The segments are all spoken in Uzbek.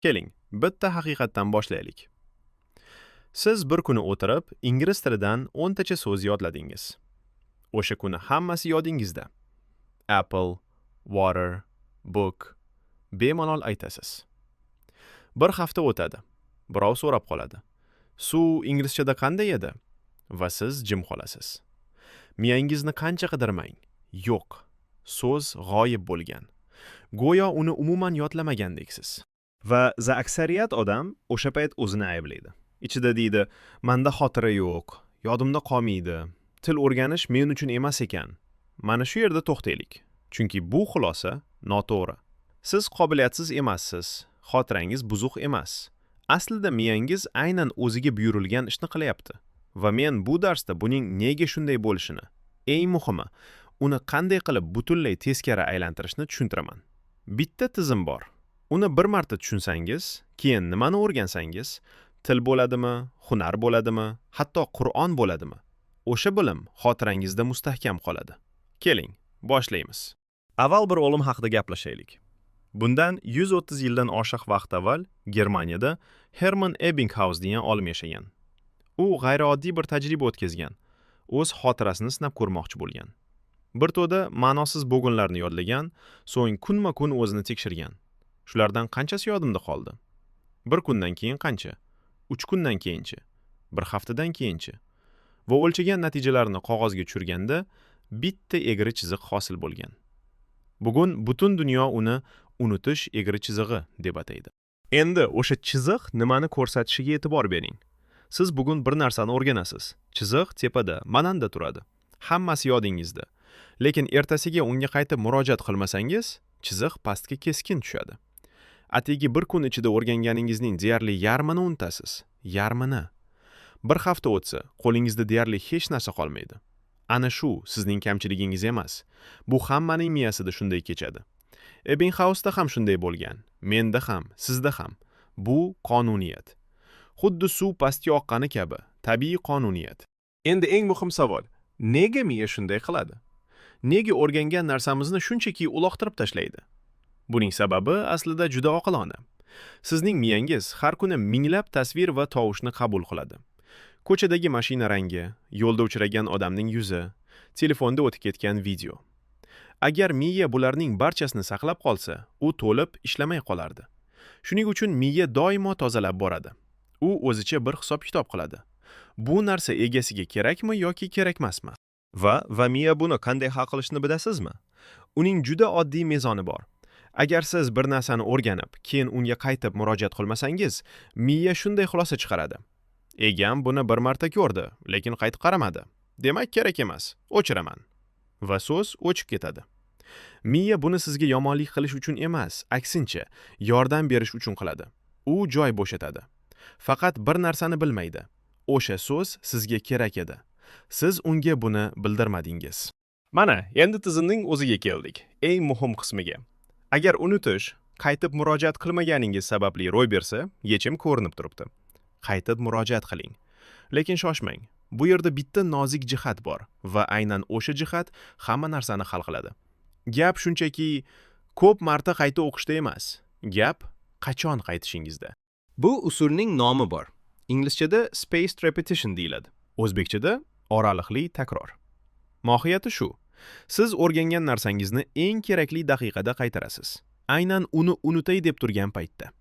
Keling, bitta haqiqatdan boshlaylik. Siz bir kuni o'tirib, ingliz tilidan 10 tacha so'z yodladingiz. O'sha kuni hammasi yodingizda. Apple, water, book bemalol aytasiz. Bir hafta o'tadi. Birov so'rab qoladi: "Suv inglizchada qanday edi?" Va siz jim qolasiz. Miyangizni qancha qidirmang, yo'q. So'z g'oyib bo'lgan. Go'yo uni umuman yodlamagandeksiz. Va za aksariyat odam o'sha payt o'zini ayblaydi. Ichida deydi: "Manda xotira yo'q, yodimda qolmaydi, til o'rganish men uchun emas ekan." Mana shu yerda to'xtaylik. Chunki bu xulosa noto'g'ri. Siz qobiliyatsiz emassiz, xotirangiz buzuq emas. Aslida miyangiz aynan o'ziga buyurilgan ishni qilyapti. Va men bu darsda buning nega shunday bo'lishini, eng muhimi, uni qanday qilib butunlay teskari aylantirishni tushuntiraman. Bitta tizim bor. Uni bir marta tushunsangiz, keyin nimani o'rgansangiz, til bo'ladimi, hunar bo'ladimi, hatto Qur'on bo'ladimi, o'sha bilim xotirangizda mustahkam qoladi. Keling, boshlaymiz. Avval bir olim haqida gaplashaylik. Bundan 130 yildan oshiq vaqt avval Germaniyada Hermann Ebbinghaus degan olim yashagan. U g'ayrioddiy bir tajriba o'tkazgan. O'z xotirasini sinab ko'rmoqchi bo'lgan. Bir to'da ma'nosiz bo'ginlarni yodlagan, so'ng kunma-kun o'zini tekshirgan. Shulardan qanchasi yodimda qoldi? Bir kundan keyin qancha? 3 kundan keyinchi? Bir haftadan keyinchi? Va o'lchagan natijalarini qog'ozga tushirganda bitta egri chiziq hosil bo'lgan. Bugun butun dunyo uni unutish egri chizig'i deb ataydi. Endi o'sha chiziq nimani ko'rsatishiga e'tibor bering. Siz bugun bir narsani o'rganasiz. Chiziq tepada, mananda turadi. Hammasi yodingizda. Lekin ertasiga unga qaytib murojaat qilmasangiz, chiziq pastga keskin tushadi. Atigi bir kun ichida o'rganganingizning deyarli yarmini unutasiz. Yarmini. Bir hafta o'tsa, qo'lingizda deyarli hech narsa qolmaydi. Ana shu sizning kamchiligingiz emas. Bu hammaning miyasida shunday kechadi. Ebbinghausda ham shunday bo'lgan. Menda ham, sizda ham. Bu qonuniyat. Xuddi suv pastga oqqani kabi, tabiiy qonuniyat. Endi eng muhim savol: nega miya shunday qiladi? Nega o'rgangan narsamizni shunchaki uloqtirib tashlaydi? Buning sababi aslida juda oqilona. Sizning miyangiz har kuni minglab tasvir va tovushni qabul qiladi. Ko'chadagi mashina rangi, yo'lda uchragan odamning yuzi, telefonda o'tib ketgan video. Agar miya bularning barchasini saqlab qolsa, u to'lib ishlamay qolardi. Shuning uchun miya doimo tozalab boradi. U o'zicha bir hisob-kitob qiladi. Bu narsa egasiga kerakmi yoki kerakmasmi? Va miya buni qanday hal qilishni bilasizmi? Uning juda oddiy mezoni bor. Agar siz bir narsani o'rganib, keyin unga qaytib murojaat qilmasangiz, miya shunday xulosa chiqaradi: "Egam buni bir marta ko'rdi, lekin qaytib qaramadi. Demak, kerak emas, o'chiraman." Va so'z o'chib ketadi. Miya buni sizga yomonlik qilish uchun emas, aksincha, yordam berish uchun qiladi. U joy bo'shatadi. Faqat bir narsani bilmaydi. O'sha so'z sizga kerak edi. Siz unga buni bildirmadingiz. Mana, endi tizimning o'ziga keldik. Eng muhim qismiga. Agar unutish qaytib murojaat qilmaganingiz sababli ro'y bersa, yechim ko'rinib turibdi. Qaytib murojaat qiling. Lekin shoshmang. Bu yerda bitta nozik jihat bor va aynan o'sha jihat hamma narsani hal qiladi. Gap shunchaki ko'p marta qayta o'qishda emas. Gap qachon qaytishingizda. Bu usulning nomi bor. Inglizchada spaced repetition deyiladi. O'zbekchada oraliqli takror. Mohiyati shu: Siz o'rgangan narsangizni eng kerakli daqiqada qaytarasiz. Aynan uni unutay deb turgan paytda.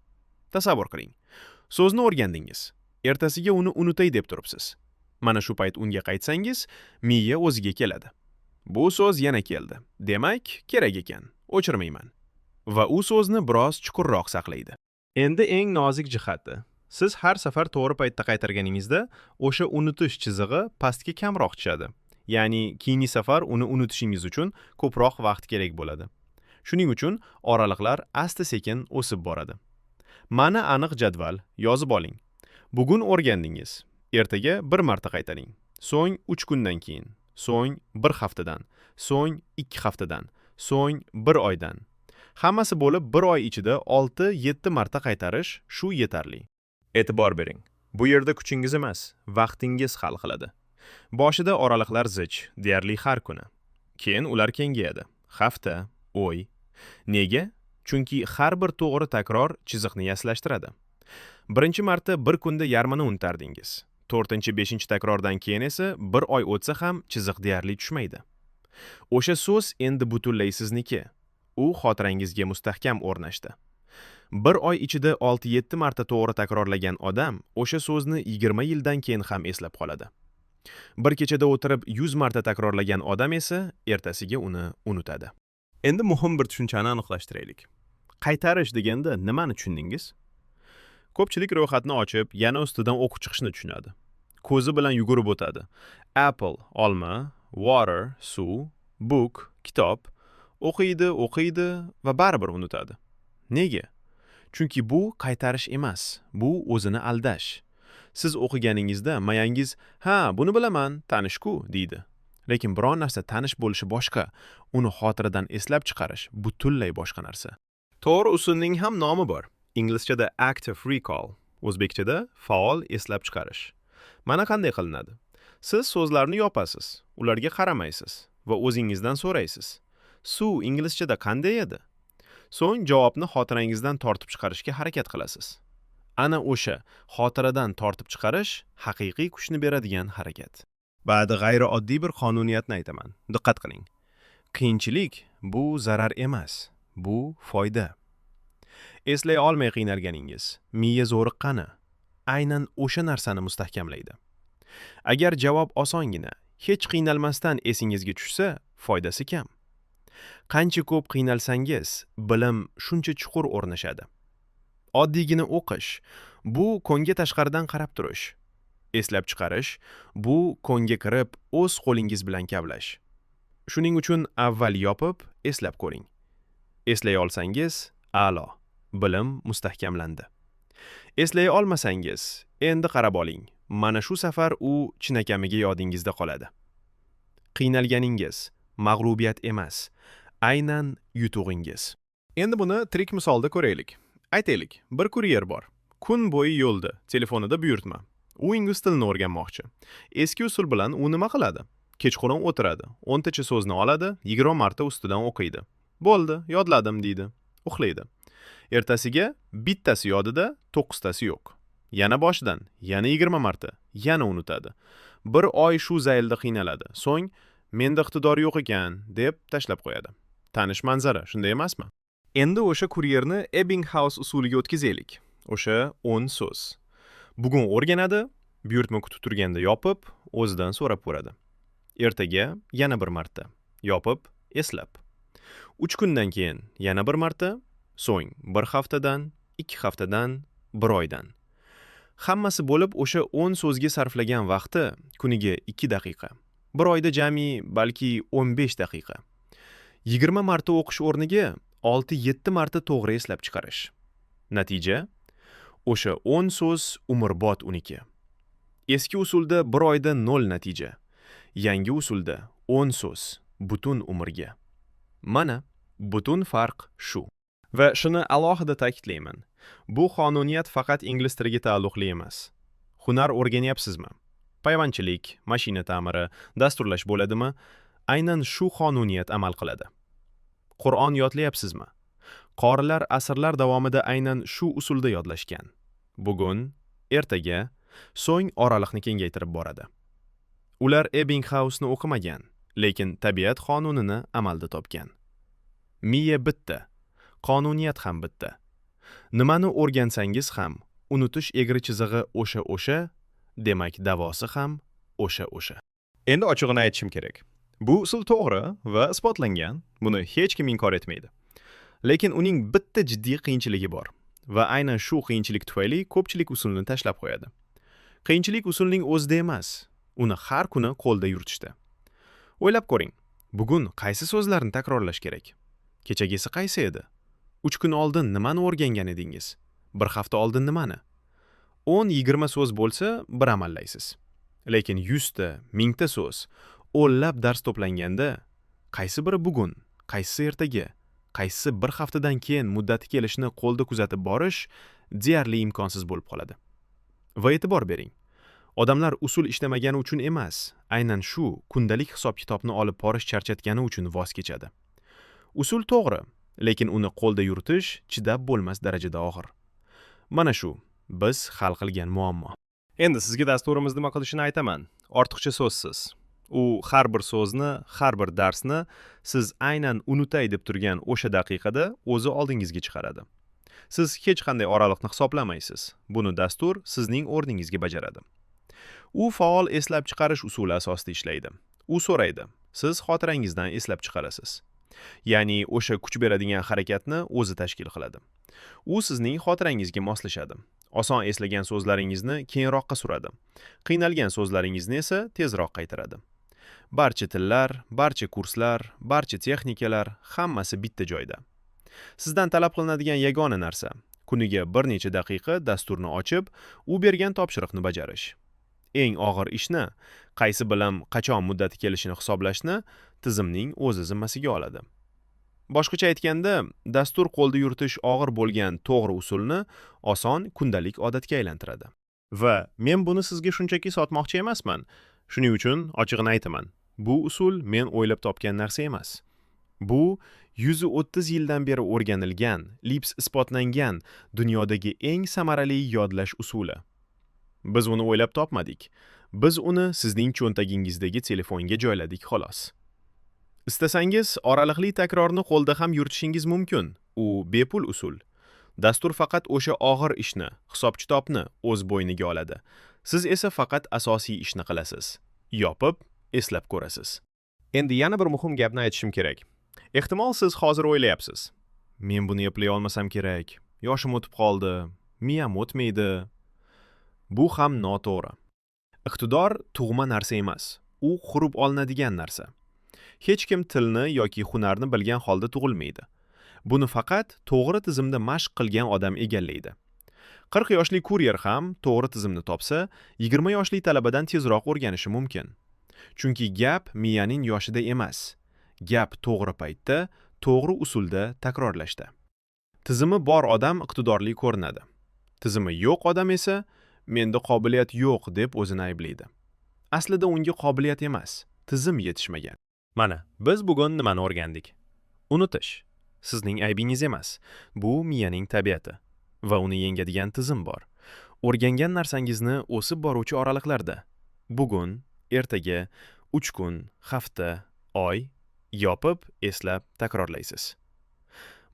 Tasavvur qiling. So'zni o'rgandingiz. Ertasiga uni unutay deb turibsiz. Mana shu payt unga qaytsangiz, miya o'ziga keladi. Bu so'z yana keldi. Demak, kerak ekan. O'chirmayman. Va u so'zni biroz chuqurroq saqlaydi. Endi eng nozik jihati. Siz har safar to'g'ri paytda qaytarganingizda o'sha unutish chizig'i pastga kamroq tushadi. Ya'ni keyingi safar uni unutishingiz uchun ko'proq vaqt kerak bo'ladi. Shuning uchun oraliqlar asta-sekin o'sib boradi. Mana aniq jadval, yozib oling. Bugun o'rgandingiz. Ertaga bir marta qaytaring. So'ng 3 kundan keyin, so'ng 1 haftadan, so'ng 2 haftadan, so'ng 1 oydan. Hammasi bo'lib 1 oy ichida 6-7 marta qaytarish, shu yetarli. E'tibor bering. Bu yerda kuchingiz emas, vaqtingiz hal qiladi. Boshida oraliqlar zich, deyarli har kuni. Keyin ular kengayadi. Hafta, oy. Nega? Chunki har bir to'g'ri takror chiziqni yaslashtiradi. Birinchi marta bir kunda yarmini unutardingiz. 4-chi, 5-chi takrordan keyin esa bir oy o'tsa ham chiziq deyarli tushmaydi. O'sha so'z endi butunlay sizniki. U xotirangizga mustahkam o'rnashdi. Bir oy ichida 6-7 marta to'g'ri takrorlagan odam o'sha so'zni 20 yildan keyin ham eslab qoladi. Bir kechada o'tirib 100 marta takrorlagan odam esa ertasiga uni unutadi. Endi muhim bir tushunchani aniqlashtiraylik. Qaytarish deganda nimani tushundingiz? Ko'pchilik ro'yxatni ochib, yana ustidan o'qib chiqishni tushunadi. Ko'zi bilan yugurib o'tadi. Apple olma, water suv, book kitob, o'qiydi, o'qiydi va baribir unutadi. Nega? Chunki bu qaytarish emas, bu o'zini aldash. Siz o'qiganingizda miyangiz, "Ha, buni bilaman, tanish-ku" deydi. Lekin biron narsa tanish bo'lishi boshqa, uni xotiradan eslab chiqarish butunlay boshqa narsa. To'g'ri usulning ham nomi bor. Inglizchada active recall, o'zbekchada faol eslab chiqarish. Mana qanday qilinadi? Siz so'zlarni yopasiz, ularga qaramaysiz va o'zingizdan so'raysiz. Suv inglizchada qanday edi? So'ng javobni xotirangizdan tortib chiqarishga harakat qilasiz. Ana o'sha xotiradan tortib chiqarish haqiqiy kuchni beradigan harakat. Ba'di g'ayrioddiy bir qonuniyatni aytaman. Diqqat qiling. Qiyinchilik bu zarar emas, bu foyda. Eslay olmay qiynalganingiz, miya zo'riqqani aynan o'sha narsani mustahkamlaydi. Agar javob osongina, hech qiynalmasdan esingizga tushsa, foydasi kam. Qancha ko'p qiynalsangiz, bilim shuncha chuqur o'rnashadi. Oddiygina o'qish bu konga tashqaridan qarab turish. Eslab chiqarish bu konga kirib o'z qo'lingiz bilan kavlash. Shuning uchun avval yopib, eslab ko'ring. Eslay olsangiz, a'lo, bilim mustahkamlandi. Eslay olmasangiz, endi qarab oling. Mana shu safar u chinakamiga yodingizda qoladi. Qiynalganingiz mag'lubiyat emas, aynan yutug'ingiz. Endi buni tirik misolda ko'raylik. Aytaylik, bir kuryer bor. Kun bo'yi yo'lda, telefonida buyurtma. U ingliz tilini o'rganmoqchi. Eski usul bilan u nima qiladi? Kechqurun o'tiradi, 10 tacha so'zni oladi, 20 marta ustidan o'qiydi. Bo'ldi, yodladim deydi. Uxlaydi. Ertasiga bittasi yodida, 9 tasi yo'q. Yana boshidan, yana 20 marta, yana unutadi. Bir oy shu zaylda qiynaladi. So'ng menda iqtidor yo'q ekan deb tashlab qo'yadi. Tanish manzara, shunday emasmi? Endi o'sha kuryerni Ebbinghaus usuliga o'tkazaylik. O'sha 10 so'z. Bugun o'rganadi, buyurtma kutib turganda yopib, o'zidan so'rab ko'radi. Ertaga yana bir marta yopib, eslab. 3 kundan keyin yana bir marta, so'ng bir haftadan, 2 haftadan, bir oydan. Hammasi bo'lib o'sha 10 so'zga sarflagan vaqti kuniga 2 daqiqa. Bir oyda jami balki 15 daqiqa. 20 marta o'qish o'rniga 6-7 marta to'g'ri eslab chiqarish. Natija? O'sha 10 so'z umrbod uniki. Eski usulda bir oyda 0 natija. Yangi usulda 10 so'z butun umrga. Mana butun farq shu. Va shuni alohida ta'kidlayman. Bu qonuniyat faqat ingliz tiliga taalluqli emas. Hunar o'rganyapsizmi? Payvandchilik, mashina ta'miri, dasturlash bo'ladimi? Aynan shu qonuniyat amal qiladi. Qur'on yodlayapsizmi? Qorilar asrlar davomida aynan shu usulda yodlashgan. Bugun, ertaga, so'ng oraliqni kengaytirib boradi. Ular Ebbinghausni o'qimagan, lekin tabiat qonunini amalda topgan. Miya bitta, qonuniyat ham bitta. Nimani o'rgansangiz ham, unutish egri chizig'i o'sha-o'sha, demak davosi ham o'sha-o'sha. Endi ochig'ini aytishim kerak. Bu usul to'g'ri va isbotlangan, buni hech kim inkor etmaydi. Lekin uning bitta jiddiy qiyinchiligi bor va aynan shu qiyinchilik tufayli ko'pchilik usulni tashlab qo'yadi. Qiyinchilik usulning o'zida emas, uni har kuni qo'lda yuritishda. O'ylab ko'ring, bugun qaysi so'zlarni takrorlash kerak? Kechagisi qaysi edi? 3 kun oldin nimani o'rgangan edingiz? Bir hafta oldin nimani? 10-20 so'z bo'lsa, bir amallaysiz. Lekin 100 ta, 1000 ta so'z, o'nlab dars to'planganda, qaysi biri bugun, qaysisi ertaga, qaysisi bir haftadan keyin muddati kelishini qo'lda kuzatib borish deyarli imkonsiz bo'lib qoladi. Va e'tibor bering. Odamlar usul ishlamagani uchun emas, aynan shu kundalik hisob-kitobni olib borish charchatgani uchun voz kechadi. Usul to'g'ri, Lekin uni qo'lda yuritish chidab bo'lmas darajada og'ir. Mana shu biz hal qilgan muammo. Endi sizga dasturimiz nima qilishini aytaman. Ortiqcha so'zsiz. U har bir so'zni, har bir darsni siz aynan unutay deb turgan o'sha daqiqada o'zi oldingizga chiqaradi. Siz hech qanday oraliqni hisoblamaysiz. Buni dastur sizning o'rningizga bajaradi. U faol eslab chiqarish usuli asosida ishlaydi. U so'raydi, siz xotirangizdan eslab chiqarasiz. Ya'ni o'sha kuch beradigan harakatni o'zi tashkil qiladi. U sizning xotirangizga moslashadi. Oson eslagan so'zlaringizni keyinroqqa suradi. Qiynalgan so'zlaringizni esa tezroq qaytaradi. Barcha tillar, barcha kurslar, barcha texnikalar hammasi bitta joyda. Sizdan talab qilinadigan yagona narsa kuniga bir necha daqiqa dasturni ochib, u bergan topshiriqni bajarish. Eng og'ir ishni, qaysi bilim qachon muddati kelishini hisoblashni tizimning o'zi zimmasiga oladi. Boshqacha aytganda, dastur qo'lda yuritish og'ir bo'lgan to'g'ri usulni oson kundalik odatga aylantiradi. Va men buni sizga shunchaki sotmoqchi emasman. Shuning uchun ochig'ini aytaman. Bu usul men o'ylab topgan narsa emas. Bu 130 yildan beri o'rganilgan, lips isbotlangan dunyodagi eng samarali yodlash usuli. Biz uni o'ylab topmadik. Biz uni sizning cho'ntagingizdagi telefonga joyladik xolos. Istasangiz, oraliqli takrorni qo'lda ham yuritishingiz mumkin. U bepul usul. Dastur faqat o'sha og'ir ishni, hisob-kitobni o'z bo'yniga oladi. Siz esa faqat asosiy ishni qilasiz. Yopib, eslab ko'rasiz. Endi yana bir muhim gapni aytishim kerak. Ehtimol siz hozir o'ylayapsiz. Men buni eplay olmasam kerak. Yoshim o'tib qoldi, miyam o'tmaydi. Bu ham noto'g'ri. Iqtidor tug'ma narsa emas, u qurib olinadigan narsa. Hech kim tilni yoki hunarni bilgan holda tug'ilmaydi. Buni faqat to'g'ri tizimda mashq qilgan odam egallaydi. 40 yoshli kuryer ham to'g'ri tizimni topsa, 20 yoshli talabadan tezroq o'rganishi mumkin. Chunki gap miyaning yoshida emas. Gap to'g'ri paytda, to'g'ri usulda takrorlashda. Tizimi bor odam iqtidorli ko'rinadi. Tizimi yo'q odam esa menda qobiliyat yo'q deb o'zini ayblaydi. Aslida unga qobiliyat emas, tizim yetishmagan. Mana, biz bugun nimani o'rgandik? Unutish sizning aybingiz emas. Bu miyaning tabiati va uni yengadigan tizim bor. O'rgangan narsangizni o'sib boruvchi oraliqlarda bugun, ertaga, 3 kun, hafta, oy yopib, eslab takrorlaysiz.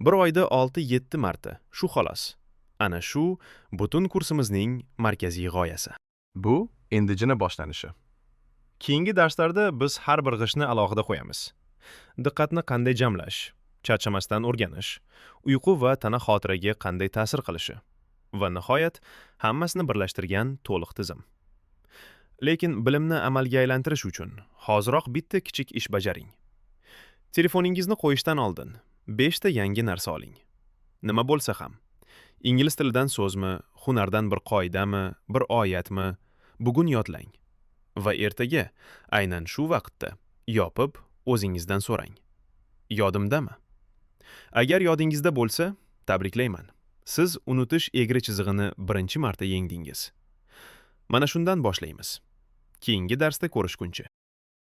Bir oyda 6-7 marta, shu xolos. Ana shu butun kursimizning markaziy g'oyasi. Bu endigina boshlanishi. Keyingi darslarda biz har bir g'ishtni alohida qo'yamiz. Diqqatni qanday jamlash, charchamasdan o'rganish, uyqu va tana xotiraga qanday ta'sir qilishi va nihoyat hammasini birlashtirgan to'liq tizim. Lekin bilimni amalga aylantirish uchun hoziroq bitta kichik ish bajaring. Telefoningizni qo'yishdan oldin 5 ta yangi narsa oling. Nima bo'lsa ham. Ingliz tilidan so'zmi, hunardan bir qoidami, bir oyatmi, bugun yodlang. Va ertaga aynan shu vaqtda yopib o'zingizdan so'rang. Yodimdami? Agar yodingizda bo'lsa, tabriklayman. Siz unutish egri chizig'ini birinchi marta yengdingiz. Mana shundan boshlaymiz. Keyingi darsda ko'rishguncha.